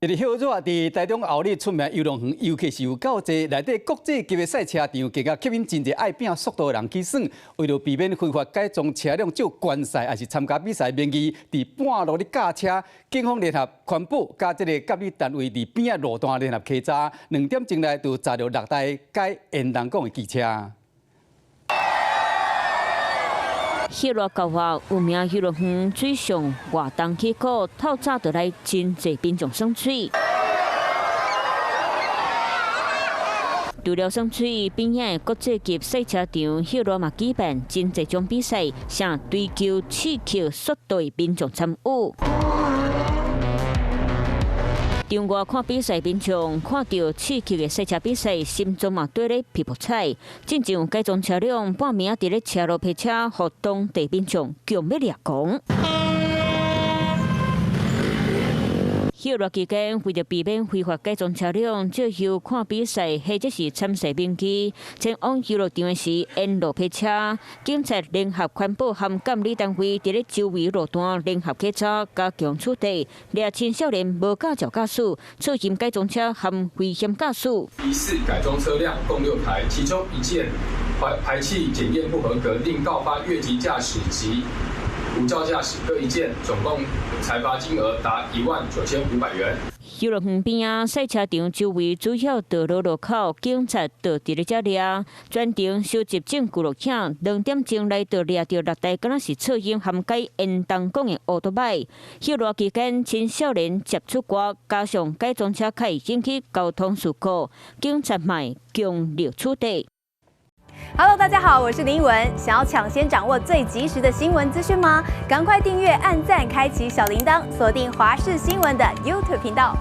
這个歇熱佇台中后里出名遊樂園遊客是有夠濟，內底國際級的賽車場，更加吸引真濟愛拼速度的人去耍。為著避免非法改裝車輛借觀賽抑是參加比賽名義，佇半路咧駕車，警方聯合環保佮這个監理單位佇邊仔路段聯合稽查，2點鐘內就查著六台改煙囱管的機車。歇熱厚有名遊樂園水上活動起鼓，透早就來真濟民眾耍水。除了耍水，邊仔的國際級賽車場，歇熱嘛舉辦真濟種比賽，啥追求刺激速度的民眾參與。場外看比賽民眾看著刺激的賽車比賽，心臟嘛綴咧噗噗跩。進前有改裝車輛半暝仔佇咧車路泊車，予當地民眾強欲掠狂。歇熱期間，為著避免非法改裝車輛借由看比賽或者是參賽名義前往遊樂場的時，沿路泊車，警察聯合環保和監理單位佇咧周圍路段聯合稽查，加強取締，掠青少年無駕照駕駛、涉嫌改裝車和危險駕駛。疑似改裝車輛共六台，其中一件排氣檢驗不合格，另告發越級駕駛及無照駕駛各一件，總共裁罰金額達19,500元。遊樂園邊仔賽車場周圍主要道路路口，警察就佇咧遮掠，全程收集證據錄影，2點鐘內就掠著六台，敢若是噪音和改煙囱管的歐多擺。歇熱期間，青少年接觸外，加上改裝車較會引起交通事故，警察嘛強力取締。 Hello，大家好，我是林文。想要搶先掌握最及時的新聞資訊嗎？趕快訂閱、按讚、開啟小鈴鐺，鎖定華視新聞的 YouTube 頻道。